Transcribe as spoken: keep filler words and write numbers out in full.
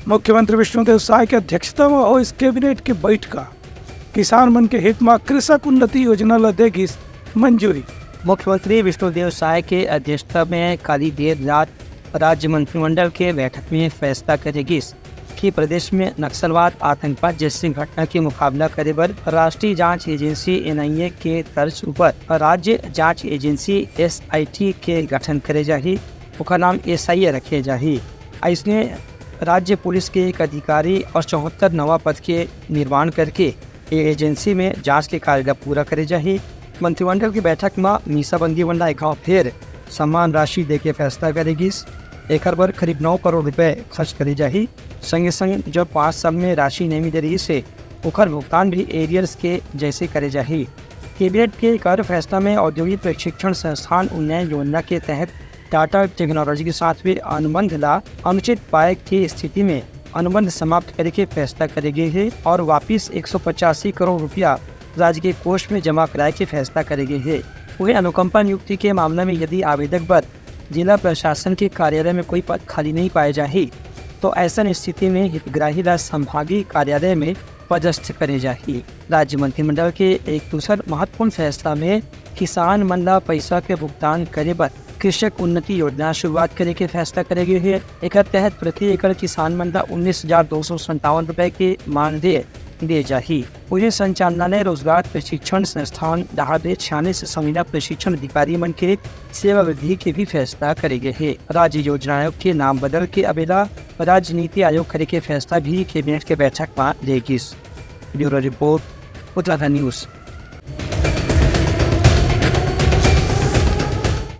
मुख्यमंत्री विष्णुदेव साय के अध्यक्षता म होइस कैबिनेट के बैठका। किसान मन के हित म कृषक उन्नति योजना ल दे गिस मंजूरी। मुख्यमंत्री विष्णुदेव साय के अध्यक्षता में काली देर रात राज्य मंत्रिमंडल के बैठक में फैसला करे गिस कि प्रदेश में नक्सलवाद, आतंकवाद जैसे घटना के मुकाबला करे बर राष्ट्रीय जांच एजेंसी, एनआईए, के तर्ज ऊपर राज्य जांच एजेंसी, एसआईटी, के गठन करे जाही। ओकर नाम एसआईए रखे जाही। अइसने राज्य पुलिस के एक अधिकारी और चौहत्तर नवा पद के निर्माण करके ये एजेंसी में जांच के कार्य ला पूरा करे जाही। मंत्रिमंडल की बैठक म मीसाबंदी मन ला एक घाव फेर सम्मान राशि दे के फैसला करे गिस। एकर बर करीब नौ करोड़ रुपए खर्च करे जाही। संगे संग जो पाँच साल में राशि नहीं मिले रहिस हे, ओकर भुगतान भी एरियर्स के जैसे करे जाही। कैबिनेट के एक और फैसला में औद्योगिक प्रशिक्षण संस्थान उन्नयन योजना के तहत टाटा टेक्नोलॉजी के साथ हुए अनुबंध ला अनुचित पाए के स्थिति में अनुबंध समाप्त करे के फैसला करे गे हे और वापिस एक सौ पचासी करोड़ रुपया राज्य के कोष में जमा कराए के फैसला करे गे हे। वहीं अनुकंपा नियुक्ति के मामला में यदि आवेदक बर जिला प्रशासन के कार्यालय में कोई पद खाली नहीं पाए जाही, तो ऐसन स्थिति में हितग्राही ला संभागीय कार्यालय में पदस्थ करे जाही। राज्य मंत्रिमंडल के एक दूसर महत्वपूर्ण फैसला में किसान मन ला पैसा के भुगतान करे बर कृषक उन्नति योजना शुरुआत करे के फैसला करे गे हे। एकर तहत प्रति एकड़ किसान मन ला उन्नीस हजार दो सौ संतावन रुपए के मानदेय दिए जाही। उन्हें संचालनालय रोजगार प्रशिक्षण संस्थान डहार ले छियालीस संविदा प्रशिक्षण अधिकारी मन के सेवा वृद्धि के भी फैसला करे गे हे। राज्य योजना आयोग के नाम बदल के अब एला राज्य नीति आयोग करे के फैसला भी कैबिनेट के बैठक में ले गिस। Bureau report, Uttarakhand news.